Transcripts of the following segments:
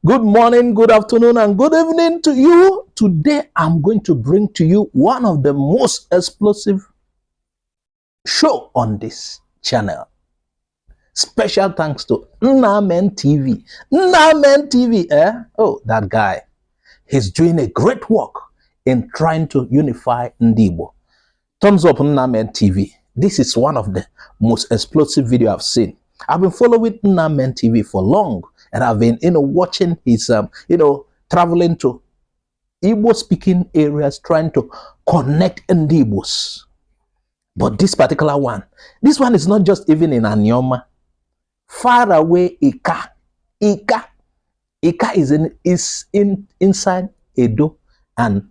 Good morning, good afternoon, and good evening to you. Today, I'm going to bring to you one of the most explosive show on this channel. Special thanks to Nnamen TV. Nnamen TV, eh? Oh, that guy. He's doing a great work in trying to unify Ndigbo. Thumbs up, Nnamen TV. This is one of the most explosive video I've seen. I've been following Nnamen TV for long, and I've been, watching his, traveling to Igbo speaking areas, trying to connect Ndigbos. But this particular one, this one is not just even in Anioma. Far away, Ika. Ika. Ika is in inside Edo and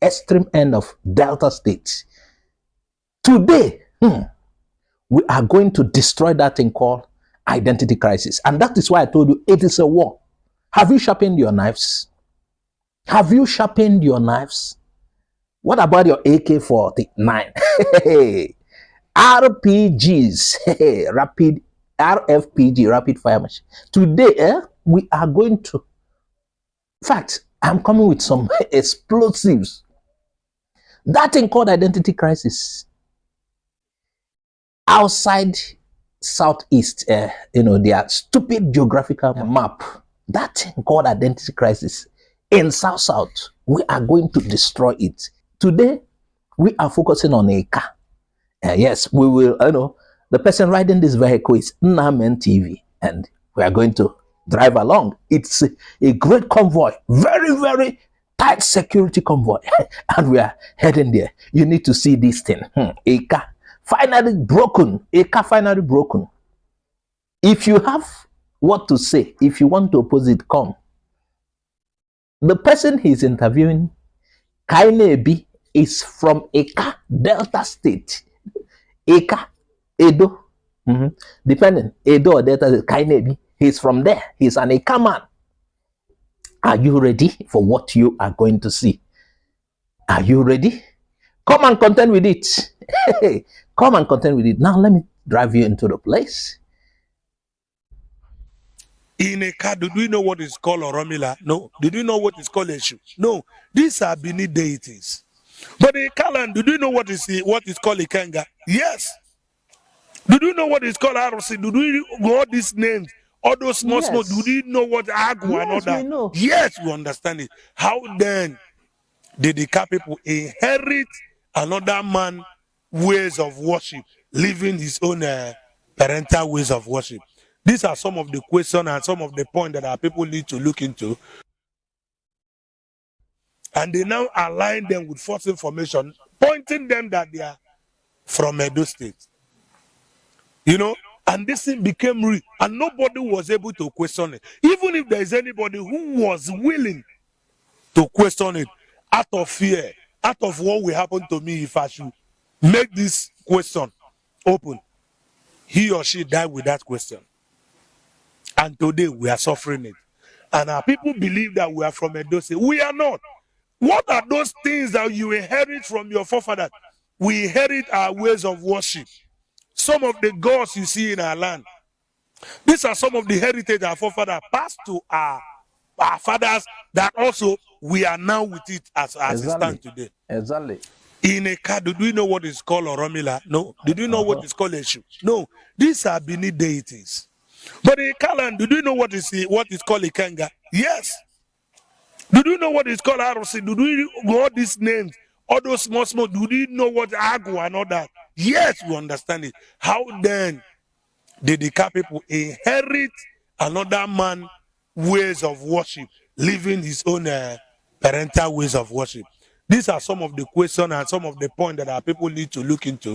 extreme end of Delta State. Today, we are going to destroy that thing called identity crisis. And that is why I told you it is a war. Have you sharpened your knives? Have you sharpened your knives? What about your AK 49? RPGs, rapid RFPG, rapid fire machine. Today, we are going to, in fact, I'm coming with some explosives. That thing called identity crisis outside Southeast, their stupid geographical map. That thing called identity crisis in South South, we are going to destroy it. Today, we are focusing on Ika. Yes, we will, the person riding this vehicle is Nnamen TV, and we are going to drive along. It's a great convoy, very, very tight security convoy, and we are heading there. You need to see this thing. Ika finally broken. Ika finally broken. If you have what to say, if you want to oppose it, come. The person he's interviewing, Kainebi, is from Ika, Delta State. Ika, Edo. Depending, Edo or Delta, Kainebi. He's from there. He's an Ika man. Are you ready for what you are going to see? Are you ready? Come and contend with it. Come and contend with it. Now let me drive you into the place. In Ika, do we know what is called Oromila? No. Did you know what is called Eshu? No. These are Benin deities. But in Ikaland, do you know what is called Ikenga? Yes. Do you know what is called Arusi? Do we all these names? All those small, small. Yes. Do we know what Agu and all Yes, we that? know. Yes, we understand it. How then did the Ika people inherit another man ways of worship, leaving his own parental ways of worship? These are some of the questions and some of the points that our people need to look into. And they now align them with false information, pointing them that they are from Edo State. And this thing became real, and nobody was able to question it. Even if there is anybody who was willing to question it, out of fear, out of what will happen to me if I should make this question open, he or she died with that question. And today we are suffering it. And our people believe that we are from Edo State. We are not. What are those things that you inherit from your forefathers? We inherit our ways of worship. Some of the gods you see in our land. These are some of the heritage our forefathers passed to our fathers that also we are now with it as it stands today. In Ika, do we know what is called Oromila? No. Did you know what is called Eshu? No. These are Benin deities. But in Ikaland, do you know what is called Ikenga? Yes. Do you know what is called Arusi? Do we all these names? All those small, small. Do we know what Agu and all that? Yes, we understand it. How then did the Ika people inherit another man ways of worship, leaving his own parental ways of worship? These are some of the questions and some of the points that our people need to look into.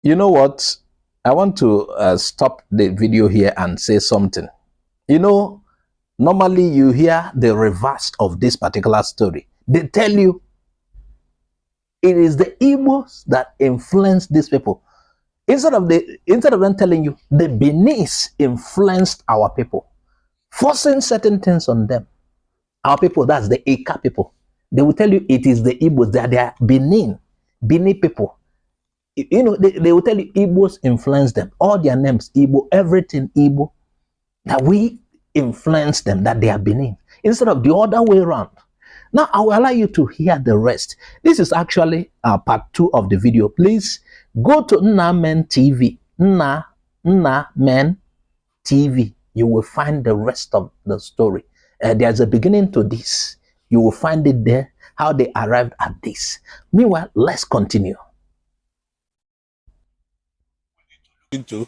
You know what? I want to stop the video here and say something. Normally you hear the reverse of this particular story. They tell you it is the Igbos that influenced these people. Instead of them telling you the Benis influenced our people, forcing certain things on them. Our people, that's the Ika people. They will tell you it is the Igbos, that they are Benin, Benin people. They will tell you Igbos influenced them. All their names, Igbo, everything Igbo. That we influenced them that they are Benin, instead of the other way around. Now, I will allow you to hear the rest. This is actually part 2 of the video. Please go to Nnamen TV, Nnamen TV. You will find the rest of the story. There's a beginning to this. You will find it there, how they arrived at this. Meanwhile, let's continue. Into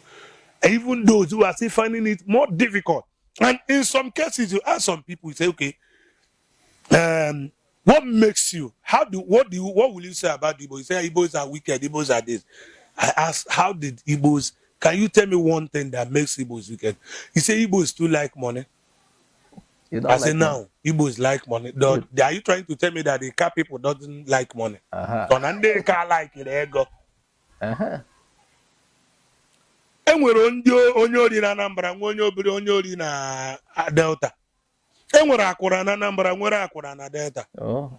even those who are still finding it more difficult. And in some cases, you ask some people, you say, okay, what makes you, how do, what do you, what will you say about Igbo? You say Igbos are wicked, Igbos are this. I ask, how did Igbos, can you tell me one thing that makes Igbos wicked? You say Igbos too like money. You don't I say like now, Igbos like money. Are you trying to tell me that the Ika people doesn't like money? Uh-huh. So na ndị Ika like it, ego. E nwere ndị onye ori na Anambra, nwe onye obere onye ori na Delta. E nwere akwụra na Anambra, nwere akwụra na Delta. Oh.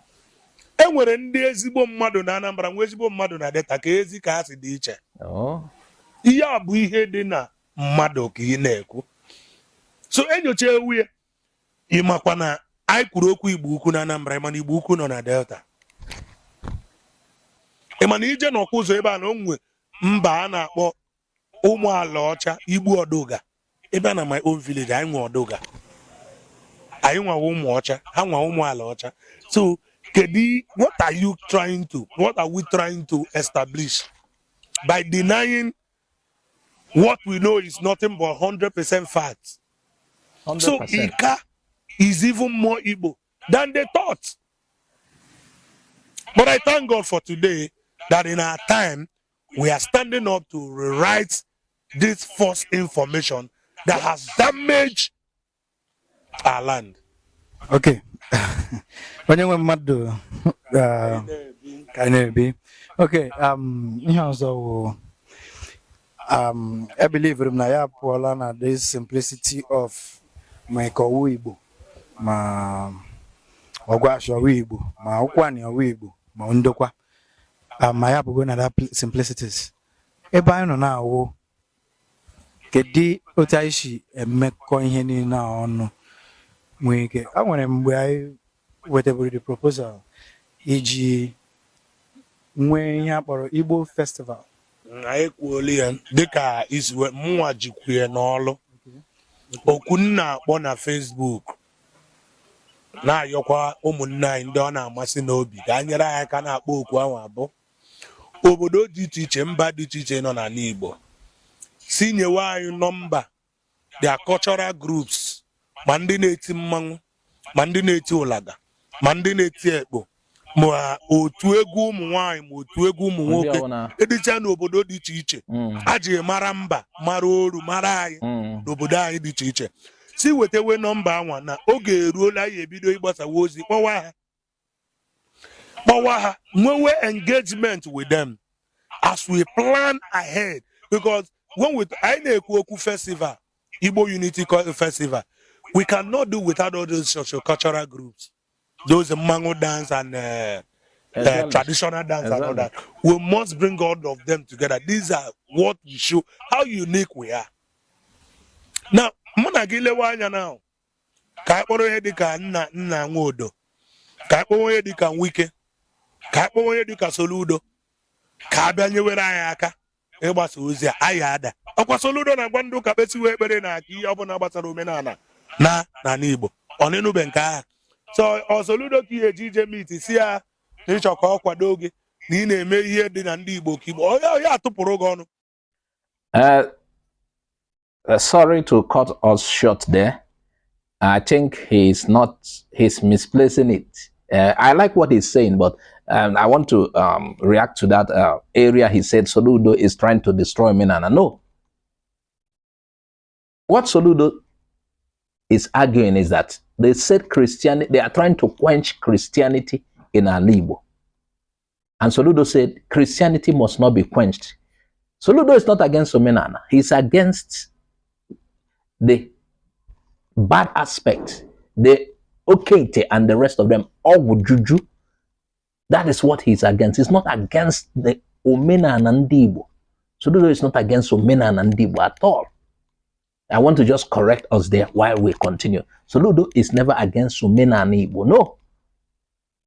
E nwere ndị ezigbo mmadụ na Anambra, nwe ezigbo mmadụ na Delta, ka ezi ka ha si dị iche. Oh. Ihe a bụ ihe dị na mmadụ ka ị na-ekwu. So enyocha ewu ya, ị makwa na anyị kwuru okwu Igbo Ukwu na Anambra, mana Igbo Ukwu nọ na Delta. Ị ma na ije n'ọkwa ụzọ ebe a na onwe mba a na-akpọ ụmụala ọcha Igbu Ọdụga. Ebe a na my own village, anyị nwe Ọdụga. Anyị nwawa ụmụ ọcha, ha nwa ụmụala ọcha. So kedu, what are we trying to establish by denying what we know is nothing but 100% fact? 100%. So Ika is even more Igbo than they thought. But I thank God for today that in our time we are standing up to rewrite this false information that has damaged our land. Okay. Onye nwe mmadụ ka anyị na-ebi. Okay, ihe ọzọ wụ I believe m na ya apụọla na this simplicity of ma ịkọwa Igbo, ma ọgwashi ọwa Igbo, ma ụkwani ọwa Igbo, ma ndokwa, ma ya bụgo na that simplicities. Ebe anyị nọ na-awụ, kedu otu anyị si emekọ ihe niile a ọnụ nwee ike? A nwere mgbe anyị wetaburu the proposal iji nwee ihe a kpọrọ Igbo Festival. Anyị kwuola ya dịka izu mụnwa jikwuye n'ọlụ okwu m na-akpọ na Facebook, na-ayọkwa ụmụnne anyị ndị ọ na-amasị n'obi ka a nyere anyị aka na-akpọ okwu ahụ abụ obodo dị iche iche, mba dị iche iche nọ n'ala Igbo, si nyewe anyị nọmba their cultural groups, ma ndị na-eti mmanwụ, ma ndị na-eti ụlaga, ma ndị na-eti ekpo, ma otu egwu ụmụ nwanyị, ma otu egwu ụmụ Ndị nwoke ọbụla. edicha n'obodo dị iche iche a ji mara mba, mara oru, mara anyị n'obodo anyị dị iche iche, si wetewe nọmba anwa na oge eruola ya ebido ịgbasawa ozi, kpọwa ha, kpọwa ha, nwewe engagement with them as we plan ahead, because when we anyị na-ekwu okwu festival, Igbo Unity Festival, we cannot do without all those socio-cultural groups, those mmanwụ dance and traditional dance and all that. We must bring all of them together. These are what we show how unique we are. Now, mụ na gị lewe anya now, ka anyị kpọrọ ihe dịka nna Nwodo, ka anyị kpọrọ ihe dịka Nwike, ka anyị kpọrọ ihe dịka Soludo, ka a bịa nyewere anyị aka ịgbasa ozi a. Anyị ada ọkwa Soludo na-agwa ndị ụka kpesiwe ekpere na aka ihe ọbụla gbasara omenala na n'ala Igbo ọ n'enube nke agha. So ọ Soludo ka ihe eji ije meet si ya na ịchọ ka ọ kwado gị na ị na-eme ihe dị na ndị Igbo ka Igbo onye atụpụrụ gị ọnụ. Sorry to cut us short there. I think he's not, he's misplacing it. I like what he's saying, but I want to react to that area he said Soludo is trying to destroy Omenana. No. What Soludo is arguing is that they said Christianity, they are trying to quench Christianity in Alaigbo. And Soludo said Christianity must not be quenched. Soludo is not against Omenana. He's against the bad aspect, the Okete and the rest of them, all juju. That is what he's against. He's not against the Omenana Ndigbo. Soludo is not against Omenana Ndigbo at all. I want to just correct us there while we continue. Soludo is never against Omenani Igbo. No.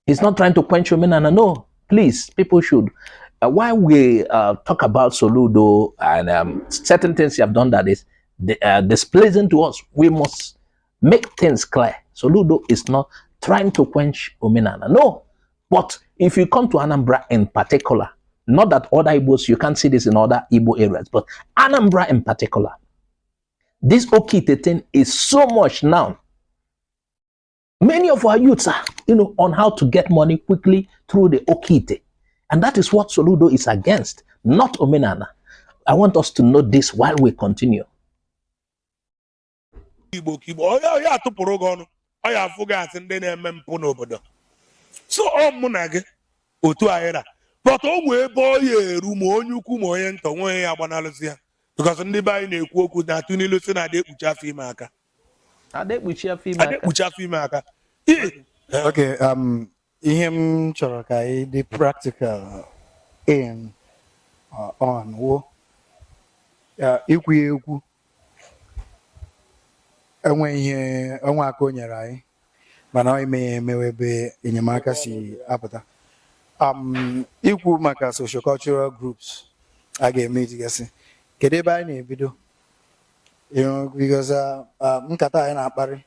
He's not trying to quench Omenana. No. Please, people should. While we talk about Soludo and certain things you have done that is displeasing to us, we must make things clear. Soludo is not trying to quench Omenana. No. But if you come to Anambra in particular, not that other Igbos, you can't see this in other Igbo areas, but Anambra in particular, this Oke Ite thing is so much now. Many of our youths are on how to get money quickly through the Oke Ite. And that is what Soludo is against, not Omenana. I want us to know this while we continue. Igbo ka Igbo onye onye atụpụrụ gị ọnụ, ọ ya afụ gị asị ndị na-eme mpụ n'obodo. So ọ mụ na gị otu anyị ra, but o nwee ebe ọ ya eru, ma onye ukwu ma onye nta, onwe ya agbanalụzi ya, because ndị be anyị na-ekwu okwu na-atụ n'ilu si na adị ekpuchi afọ ime aka. Adekpuchi afọ ime Adị aka. ekpuchi afọ ime aka. Okay, ihe m chọrọ ka anyị dị practical in on wo ikwu ya ekwu enwe ihe onwe aka o nyere anyị, mana ọ ime ya emewe ebe enyemaka si apụta. Ikwu maka sociocultural groups a ga-eme itigasị, kedu ebe anyị na-ebido? Because nkata anyị na-akparị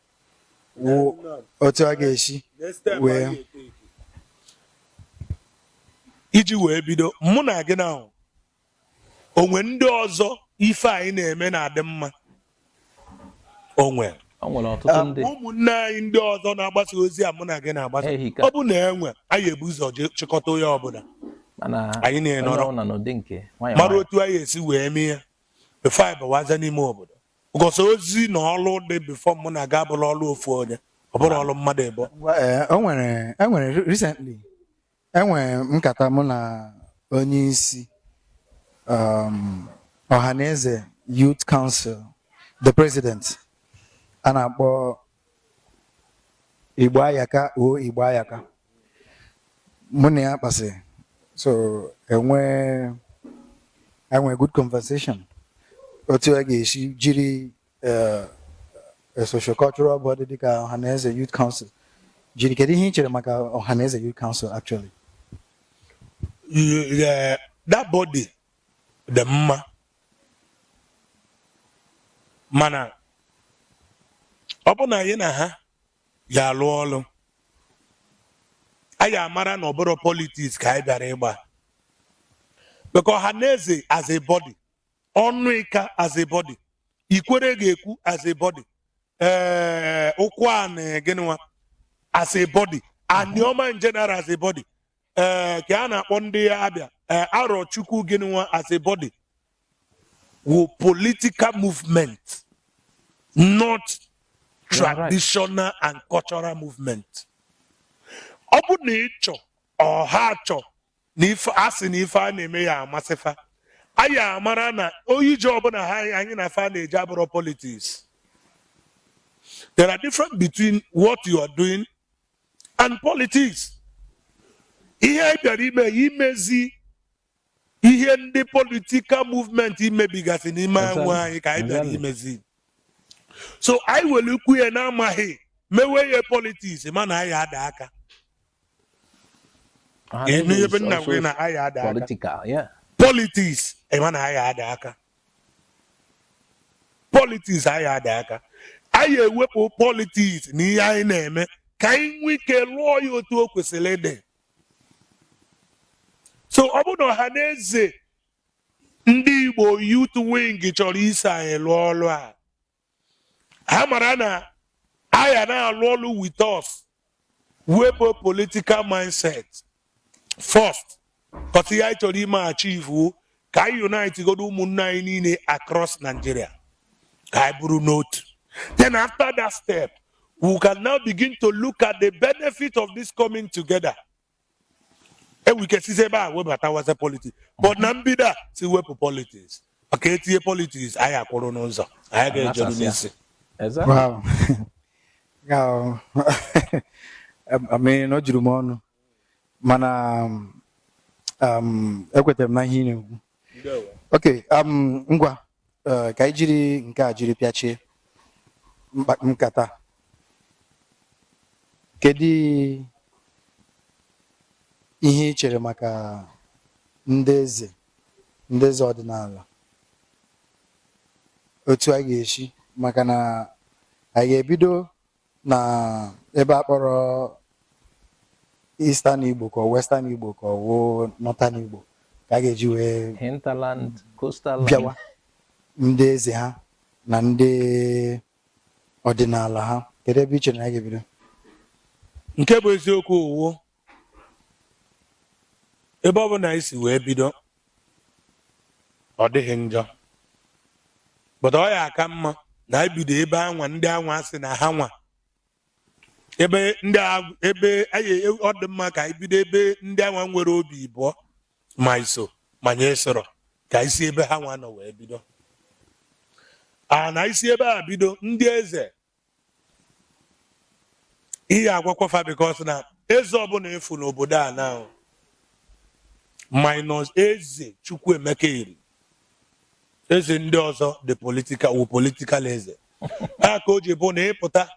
wụ otu a ga-esi wee Iji wee bido, mụ na gị na onwe ndị ọzọ, ife anyị na-eme na-adị mma onwe. O nwere ọtụtụ ndị. Ụmụnne anyị ndị ọzọ na-agbasa ozi a mụ na gị na-agbasa. Ehika. Ọ bụ na enwe anyị ebu ụzọ jee chịkọta onye ọbụla Mana anyị na-enọrọ onye ọbụla n'ụdị nke nwayọọ mara nwayọọ. Otu anyị esi wee mee ya before anyị bawazie n'ime obodo, because ozi na ọlụ dị before mụ na gị abụrụ ọlụ ofu onye, ọ bụrụ ọlụ mmadụ ịbụọ. Ngwa, o nwere enwere recently enwere nkata mụ na onye isi Ọhaneze Youth Council, the president a na-akpọ Igbo Ayaka o Igbo Ayaka, mụ na ya kpasị, so enwe good conversation otu a ga-esi jiri a sociocultural body dịka Ọhaneze Youth Council jiri. Kedu ihe ị chere maka Ọhaneze Youth Council actually? Yeah, that body dị mma, mana ọ bụ na anyị na ha ya alụ ọlụ, anyị amara na ọ bụrụ politics ka anyị bịara ịgba, because Ọhaneze as a body, ọnụ ịka as a body, Ikwere ga-ekwu as a body, ee, ụkwụ anị gịnịnwa as a body, Anioma in general as a body, ee, ka a na-akpọ ndị Abịa, ee, Arọchukwu gịnịnwa as a body wụ political movement, not You are right. traditional and cultural movement. Ọ bụ na ịchọ ọha achọ na ife a sị na ife a na-eme ya amasịfa anyị, amara na onye ije ọbụla ha anyị na fa na-eji abụrọ politics. There are difference between what you are doing and politics. Ihe anyị bịara ime, imezi ihe ndị political movement imebigasị n'ime anwụ anyị ka anyị bịara imezi. So anyị were ikwu ya na-amaghị mewe ya politics, mana anyị ada aka. Ịnụ ebe nna gị na anyị ada aka. Political, yeah. Politics, ịma na anyị ada aka. Politics, anyị ada aka. Anyị ewepụ politics na ihe anyị na-eme ka anyị nwee ike lụọ ya otu o kwesịrị ịdị. So ọ bụ na ọha na eze ndị Igbo Youth Wing chọrọ iso anyị lụọ ọlụ a, ha mara na aya na-alụ ọlụ with us, wepụ political mindset first, kọta ihe anyị chọrọ ime achieve, ka anyị unite godo ụmụnne anyị niile across Nigeria, ka anyị bụrụ n'otu. Then after that step, we can now begin to look at the benefit of this coming together. Enwe ike sizi ebe a webatawaze politics, but na mbido a si wepụ politics, maka etinye politics, anyị akwụrụ n'ụzọ anyị ga-ejeru n'isi. Exactly. Wow. Wow. I mean, o juru m ọnụ, mana ekwetara m na ihe ị na-ekwu. Okay, ngwa. Ka anyị jiri nke a jiri pịachie nkata. Kedu ihe ị chere maka ndị eze ọdịnala, otu a ga-esi, maka na anyị ga-ebido na ebe a kpọrọ Eastern Igbo ka ọ Western Igbo ka ọ wụ Northern Igbo ka a ga-eji wee Hinterland, coastal bịawa ndị eze ha na ndị ọdịnala ha? Kedu ebe ị chere na a ga-ebido? Nke bụ eziokwu, owo ebe ọ bụ na anyị si wee bido, ọ dịghị njọ, but ọ ya aka mma na anyị bido ebe anwa ndị anwa sị na ha nwa ebe ndị ebe anyị. Ọ dị mma ka anyị bido ebe ndị anwa nwere obi ịbụọ, ma iso ma nye sọrọ, ka anyị si ebe ha nwa nọ wee bido. A na isi ebe a bido, ndị eze ihe agwakwafa, because na eze ọbụla efu n'obodo a na minus Eze Chukwuemeka Eri, eze ndị ọzọ the political wụ political eze. Ha ka o ji bụ na ịpụta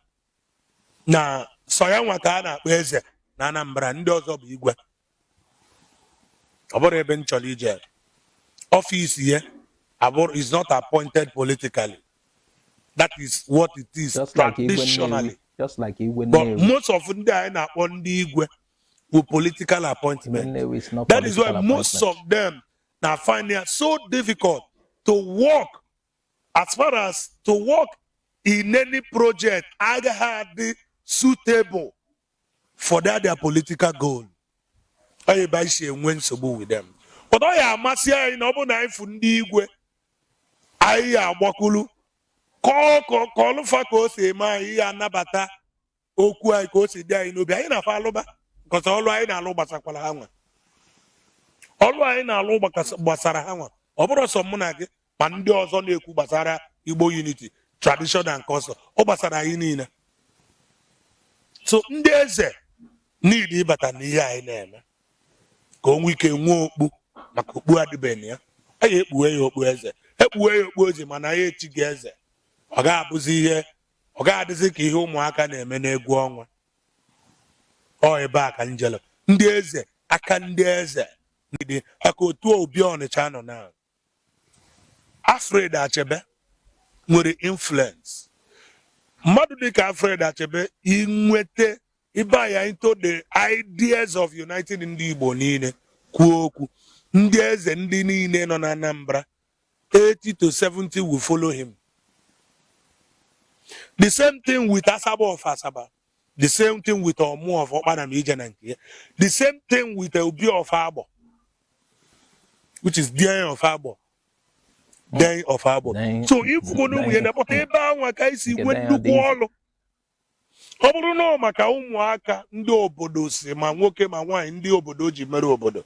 na sọ ya nwa ka a na-akpọ eze na Anambra, ndị ọzọ bụ igwe. Ọ bụrụ ebe m chọrọ ije, office ya abụrụ is not appointed politically. That is what it is Just like Igwe traditionally. Nnewi. Just like Igwe But Nnewi. most of ndị anyị na-akpọ ndị igwe bụ political Igwe appointment. Nnewi is not That is why political most appointment. of them now find it so difficult to work, as far as to work in any project agaghị adị suitable for that their political goal. Ọ ebe anyị si enwe nsogbu with them. But ọ ya amasị anyị na ọ bụrụ na anyị fụ ndị igwe, anyị ya agbakwulu kọọ kọlụfa ka o si eme anyị, ya anabata okwu anyị ka o si dị anyị n'obi. Anyị na-afa alụba nkọta ọlụ anyị na-alụ gbasakwara ha nwa. Ọlụ anyị na-alụ gbasara ha nwa. Ọ bụrụ sọ mụ na gị ma ndị ọzọ na-ekwu gbasara Igbo unity, tradition and custom, ọ gbasara anyị niile. So ndị eze niile ịbata n'ihe anyị na-eme ka o nwee ike nwee okpu, maka okpu adịbeghị ya. Anyị ekpughe ya okpu eze, ekpughe ya okpu eze, mana ya echighị eze. Ọ ga-abụzi ihe ọ ga-adịzi ka ihe ụmụaka na-eme n'egwu ọnwa. Ọ ebe a ka njelo ndị eze aka ndị eze ndị maka otu Obi Ọnịcha nọ na Alfred Achebe nwere influence. Mmadụ dịka Alfred Achebe inweta ịba ya into the ideas of uniting ndị Igbo niile, kwuo okwu, ndị eze ndị niile nọ na Anambra, 80 to 70 will follow him. The same thing with Asaba of Asaba, the same thing with Omu of Okpanam ije na nke ya, the same thing with Obi of Agbo, which is Dieng of Agbo, Dieng of Agbo. So ifugo na ụmụ ya na-akpọta ebe anwa ka esi Nke nwee Dieng nnukwu Odinga. ọlụ. Ọ bụrụ na ọ maka ụmụaka ndị obodo si, ma nwoke ma nwaanyị, ndị obodo ji mere obodo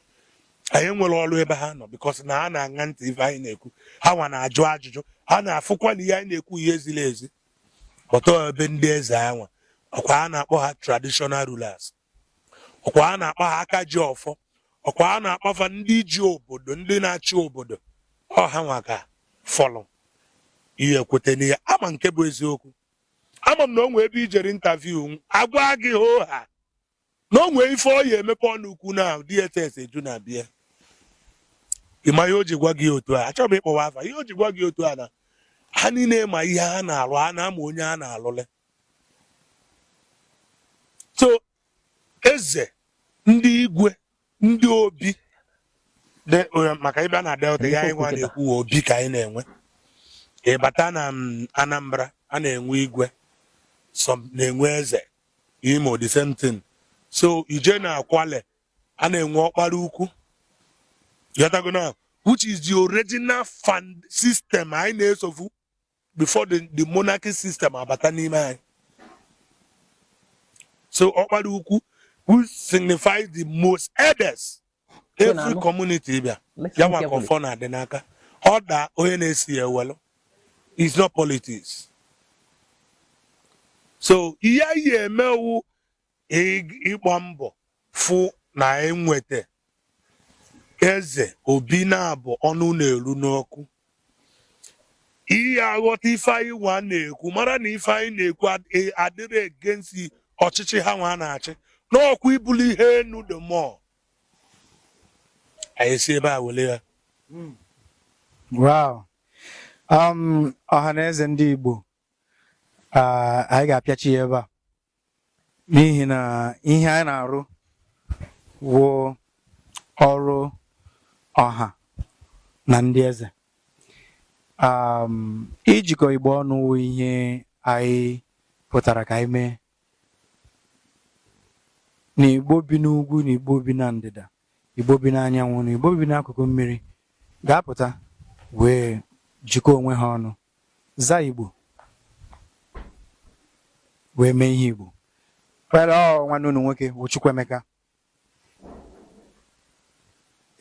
anyị nwere ọrụ ebe ha nọ, because na ha na-aṅa ntị ife anyị na-ekwu, ha nwa na-ajụ ajụjụ, ha na-afụkwa na ihe anyị na-ekwu ihe ziri ezi. Ọtọ ebe ndị eze anwa, ọkwa a na-akpọ ha traditional rulers, ọkwa a na-akpọ ha aka ji ọfọ, ọkwa a na-akpọfa ndị ji obodo, ndị na-achị obodo, ọ ha nwa ka fọlụ ihe ekwete n'ihe ama. Nke bụ eziokwu, ama m na o nwee ebe ijere interview, agwa gị hoo ha na o nwee ife ọ ya emepe ọnụ ukwu na DSS eju na bịa. Ịma ihe o ji gwa gị otu a? Achọrọ m ịkpọwa afa. Ihe o ji gwa gị otu a na ha niile ma ihe ha na-alụ, ha na-ama onye ha na-alụle. So eze ndị igwe ndị obi maka ịbịa na Delta ya, anyị nwa na-ekwu obi ka anyị na-enwe. Ịbata na Anambra, a na-enwe igwe, some na-enwe eze. Imo, the same thing. So ije na Akwale, a na-enwe ọkpara ukwu. Ịghọtago now? Which is the original fund system anyị na-esofu before the monarchy system abata n'ime anyị. So ọkpara ukwu, which signifies the most elders every community bịa Listen ya nwa ka carefully. ọfọ na-adị n'aka. Ọ daa, onye na-esi ya ewelu. It's not politics. So ihe anyị emewu ịgba mbọ fụ na enweta eze obi na-abụ ọnụ na-eru n'ọkụ. Ihe aghọta ife anyị nwa na-ekwu, mara na ife anyị na-ekwu adịrị against ọchịchị ha nwa na-achị n'ọkwa ibuli ihe enu. The more anyị si ebe a wele ya. Wow. Ọha na eze ndị Igbo, anyị ga-apịachi ya ebe a n'ihi na ihe anyị na-arụ wụ ọrụ ọha na ndị eze. Ijikọ Igbo ọnụ wụ ihe anyị pụtara ka anyị mee na Igbo bi n'ugwu, na Igbo bi na ndịda, Igbo bi n'anyanwụ, na Igbo bi n'akụkụ mmiri ga-apụta wee jikọọ onwe ha ọnụ, zaa Igbo, wee mee ihe Igbo. Well, ọ nwanne unu nwoke wụ Chukwuemeka,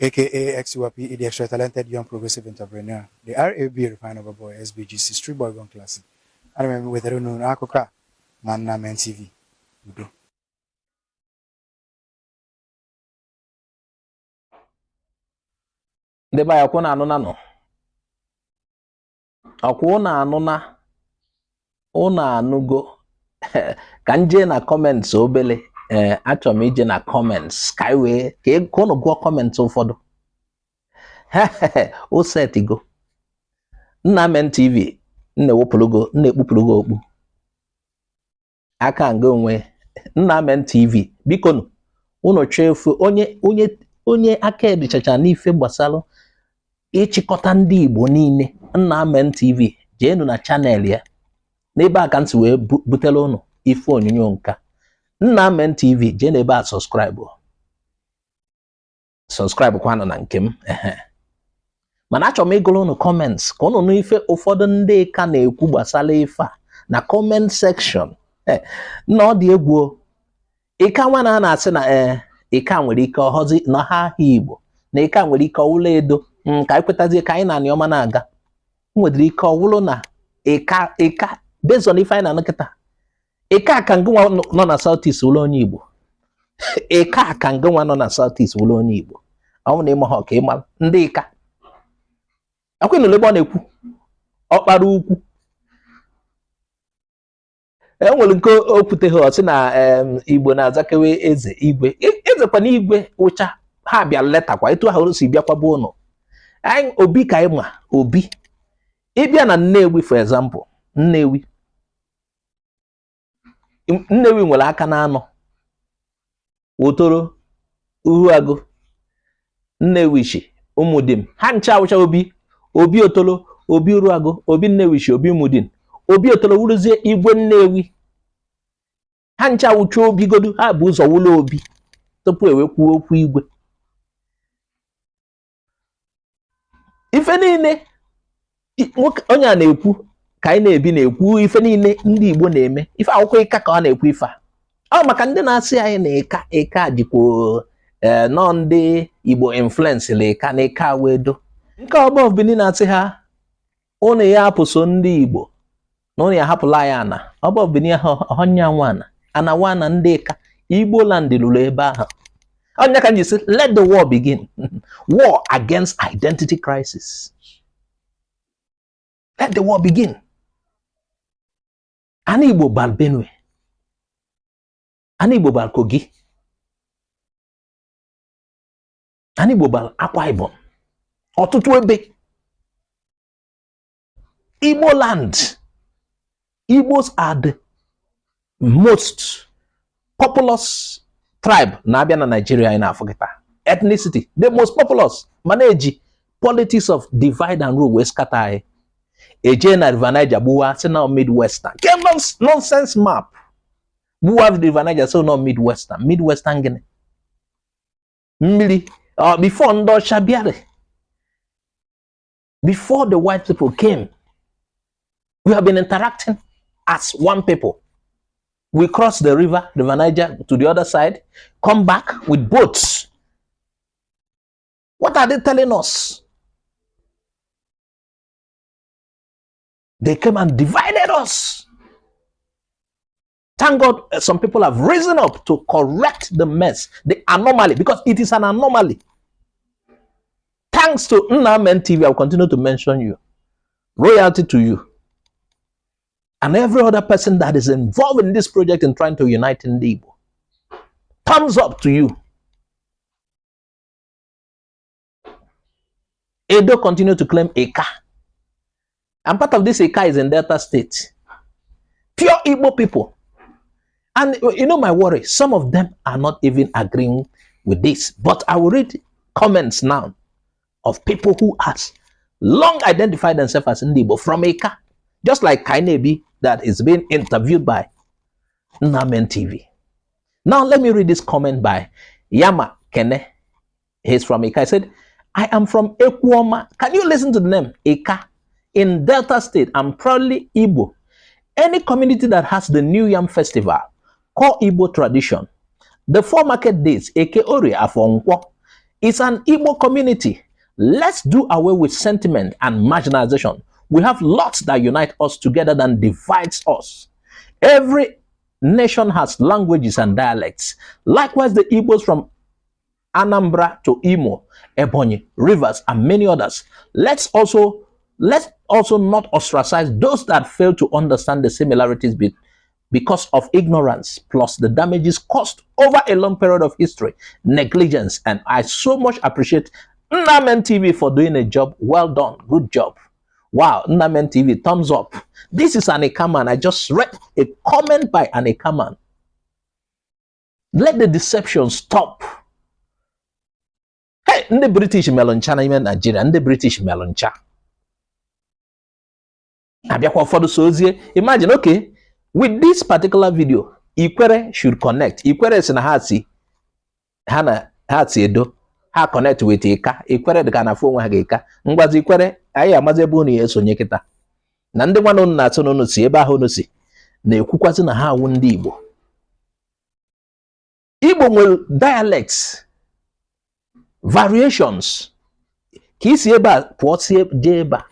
aka XUP, the extra talented young progressive entrepreneur, the RAB Refined Boy, SBGC Street Boy Gone Classic. Ana m wetara unu akụkọ a na Nnamen TV. Udo. Ndị be anyị, ọkwụ na-anụ na nọ, ọkwụ na-anụ na ụnụ anụgo. Ka m jee na comments obele. Ee, achọrọ m ije na comments ka anyị wee ka ụnụ gụọ comments ụfọdụ. O setigo Nnamen TV, nna ewepụrụgo, nna ekpupụrụgo okpu aka nga onwe Nnamen TV. Biko nụ, ụnụ chọọ efu onye aka edichacha n'ife gbasara ịchịkọta ndị Igbo niile, Nnamen TV, jeenu na channel ya. N'ebe a ka m si wee butere ụnụ ife onyonyo nka. Nnamen TV, jee n'ebe a subscribe, subscribe kwanụ na nke m. Ehe, mana achọrọ m ịgụrụ ụnụ comments ka ụnụ nụ ife ụfọdụ ndị ka na-ekwu gbasara ife a na comment section. Nna, ọ dị egwu o. Ịka nwa na a na-asị na ee, ịka nwere ike ọhọzi na ha aha Igbo, na ịka nwere ike ọwụla edo ka anyị kwetazie ka anyị na Aniọma na-aga, nwedịrị ike ọwụlụ na ịka based on ife anyị na-anụ kịta. Ịka ka ngịnwa nọ na South East wụlụ onye Igbo. Ịka ka ngịnwa nọ na South East wụlụ onye Igbo. Ọ bụ na ịma ha ka ịma ndị ịka akwa ịnụlụ ebe ọ na-ekwu ọkpara ukwu. E nwere nke o kwuteghị, ọ sị na Igbo na-azakewe eze igwe. Ezekwa na igwe ụcha ha bịa letakwa etu ahụ si bịakwa bụ ụnụ anyị obi ka anyị ma obi. Ịbịa na Nnewi, for example, Nnewi nwere aka na anọ: Wotoro, Uruagụ, Nnewichi, Ụmụdim. Ha ncha awụcha obi. Obi Otolo, obi Uruagụ, obi Nnewichi, obi Ụmụdim, obi Otolo wuruzie igwe Nnewi. Ha ncha awụcha obi godu. Ha bụ ụzọ wụlụ obi tupu ewe kwuo okwu igwe. Ife niile nwoke onye a na-ekwu ka anyị na-ebi na-ekwu, ife niile ndị Igbo na-eme, ife akwụkwọ ịka ka ọ na-ekwu. Ife a ọ maka ndị na-asị anyị na ịka jikwa ee nọ ndị Igbo influence la ịka na ịka wee do nke ọgbọ of Benin na-asị ha ụnụ ya apụso ndị Igbo na ụnụ ya hapụla ya ana ọba of Benin ahụ ọnya nwa ana ana nwa na ndị ịka Igbo land lụrụ ebe ahụ. Ọnya ka m ji sị, let the war begin, war against identity crisis. Let the war begin. Ana Igbo bal Benue, ana Igbo bal Kogi, ana Igbo bal Akwa Ibom, ọtụtụ ebe Igbo land. Igbos are the most populous tribe na-abịa na Nigeria anyị na-afụ kịta. Ethnicity, the most populous, mana eji politics of divide and rule wee scatter anyị. Eje na River Niger gbuwa, sị na Midwestern ke nonsense map, gbuwa River Niger, sị na Midwestern. Midwestern gịnị? Mmiri before ndị ọcha bịara, before the white people came, we have been interacting as one people. We cross the river, River Niger, to the other side, come back with boats. What are they telling us? They came and divided us. Thank God some people have risen up to correct the mess, the anomaly, because it is an anomaly. Thanks to Nnamen TV, I will continue to mention you. Royalty to you and every other person that is involved in this project in trying to unite Ndị Igbo. Thumbs up to you. Edo continue to claim Ika. And part of this Ika is in Delta State. Pure Igbo people. And you know my worry, some of them are not even agreeing with this. But I will read comments now of people who has long identified themselves as Ndigbo from Ika. Just like Kainebi that is being interviewed by Namen TV. Now let me read this comment by Yama Kene. He's from Ika. He said, "I am from Ekwoma." Can you listen to the name? Ika. "In Delta State. I'm proudly Igbo. Any community that has the New Yam Festival, call Igbo tradition. The four market days, Eke, Orie, Afo, Nkwo, is an Igbo community. Let's do away with sentiment and marginalization. We have lots that unite us together than divides us. Every nation has languages and dialects. Likewise, the Igbos from Anambra to Imo, Ebonyi, Rivers, and many others. Let's also not ostracize those that fail to understand the similarities because of ignorance plus the damages caused over a long period of history, negligence, and I so much appreciate Nnamen TV for doing a job well done. Good job." Wow, Nnamen TV, thumbs up. This is an Ika man. I just read a comment by an Ika man. Let the deception stop. Hey, ndị British melụ ncha n'ime Nigeria, ndị British melụ ncha. Abịakwa ụfọdụ so ozie. Imagine, okay, with this particular video, Ikwere should connect. Ikwere si na ha si ha na ha si Edo, ha connect with Ika. Ikwere dị ka na afụ onwe ha ga-eka. Ngwazi Ikwere, anyị amazi ebe unu ya esonye kịta. Na ndị nwanne unu na-atụ na unu si ebe ahụ unu si na-ekwukwazi na ha awụ ndị Igbo. Igbo nwere dialects, variations. Ka isi ebe a pụọ si jee ebe a,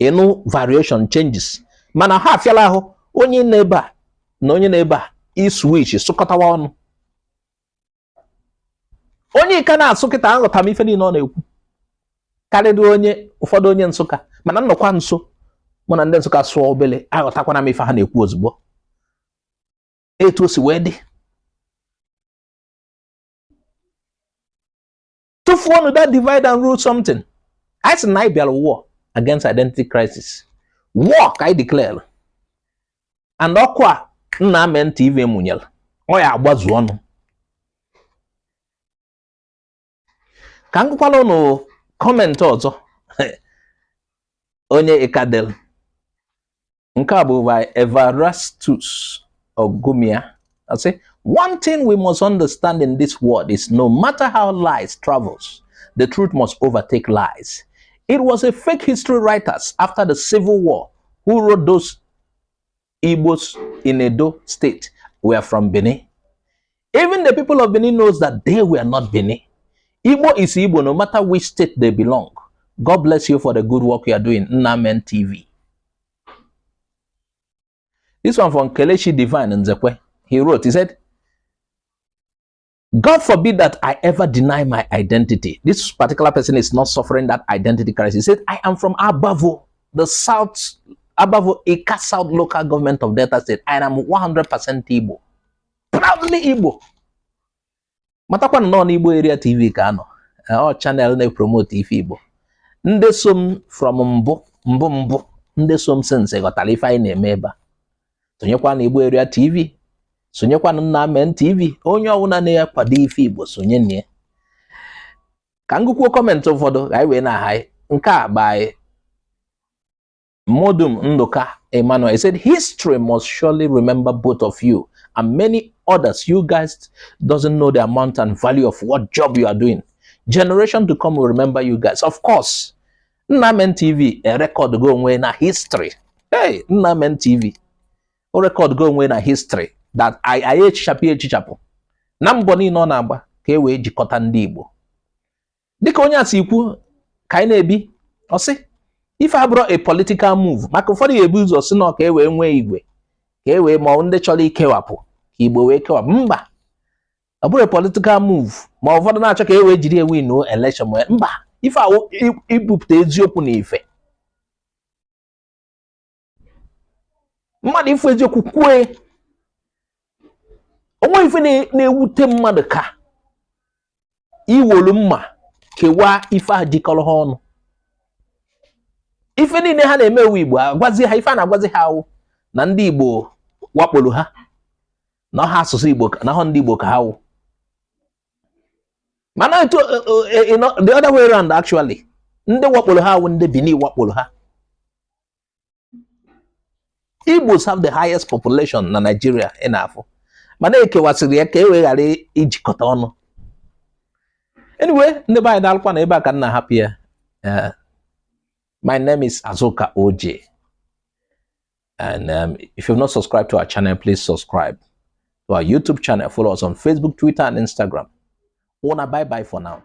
ịnụ variation changes. Mana ha afịala ahụ onye nọ ebe a na onye nọ ebe a iswitch sụkọtawa ọnụ. Onye Ika na-asụ kịta, aghọta m ife niile ọ na-ekwu karịrị onye ụfọdụ onye Nsụka, mana nnọkwa nso mụ na ndị Nsụka sụọ obele, aghọtakwana m ife ha na-ekwu ozugbo. Etu o si wee dị, tụfuonu that divide and rule something. Anyị sị na anyị bịara war against identity crisis, war ka anyị declare, and ọkụ a Nnamen TV mụnyere, ọ ya agbazu ọnụ. Ka m gụkwala ụnụ comment ọzọ onye Ikadel. Nke a bụ by Everastus Ogumia. I say, "One thing we must understand in this world is no matter how lies travels, the truth must overtake lies. It was a fake history writers after the Civil War who wrote those Igbos in Edo State were from Benin. Even the people of Benin knows that they were not Benin. Igbo is Igbo no matter which state they belong. God bless you for the good work you are doing, Nnamen TV." This one from Kelechi Divine Nzekwe. He wrote, he said, "God forbid that I ever deny my identity." This particular person is not suffering that identity crisis. He said, "I am from Abavo, the South, Abavo, Ika South local government of Delta State, and I'm 100% Igbo. Proudly Igbo." Matakwa nọ n'Igbo Area TV ka anọ. Ọ channel na-epromote ife Igbo. Ndị so m from mbụ mbụ mbụ, ndị so m since ghọtara ife anyị na-eme ebe a. Sonyekwa na Igbo Area TV, sonyekwa na Nnamen TV, onye ọbụla na-akwado ife Igbo sonye na ya. Ka m gụkwuo comment ụfọdụ ka anyị wee na-aha. Nke a by Modum Nduka Emmanuel. He said, "History must surely remember both of you and many others. You guys doesn't know the amount and value of what job you are doing. Generation to come will remember you guys." Of course, Nnamen TV, a record go onwe na history. Hey, Nnamen TV, o record go onwe na history that I echichapụ echichapụ. Na mbọ niile ọ na-agba ka e wee jikọta ndị Igbo. Dịka onye a si ikwu ka anyị na-ebi, ọ sị, ife abụrụ a political move, maka ụfọdụ ga-ebu ụzọ si na ka e wee nwee igwe, ka e wee ma ọ ndị chọrọ ikewapụ ka Igbo wee kewapụ. Mba, ọ bụrụ a political move, ma ụfọdụ na-achọ ka e wee jiri ewe no election. Ma mba, ife awụ ibupụta eziokwu na ife. Mmadụ ifu eziokwu kwue onwe ife na-ewute mmadụ ka iwolu mma kewaa ife ahụ jikọrọ ha ọnụ. Ife niile ha na-eme ewu Igbo agwazi ha ife a na-agwazi ha awụ na ndị Igbo wakporo ha na ha asụsụ Igbo na ha ndị Igbo ka ha wụ. Mana etu the other way round, actually, ndị wakporo ha awụ ndị Benin wakporo ha. Igbos have the highest population na Nigeria ị na-afụ, mana ekewasịrị ya ka e wee ghara ijikọta ọnụ. Anyway, ndị be anyị, daalụkwa na ebe a ka m na-ahapụ ya. My name is Azuka OJ, and if you've not subscribed to our channel, please subscribe to our YouTube channel. Follow us on Facebook, Twitter and Instagram. Una bye bye for now.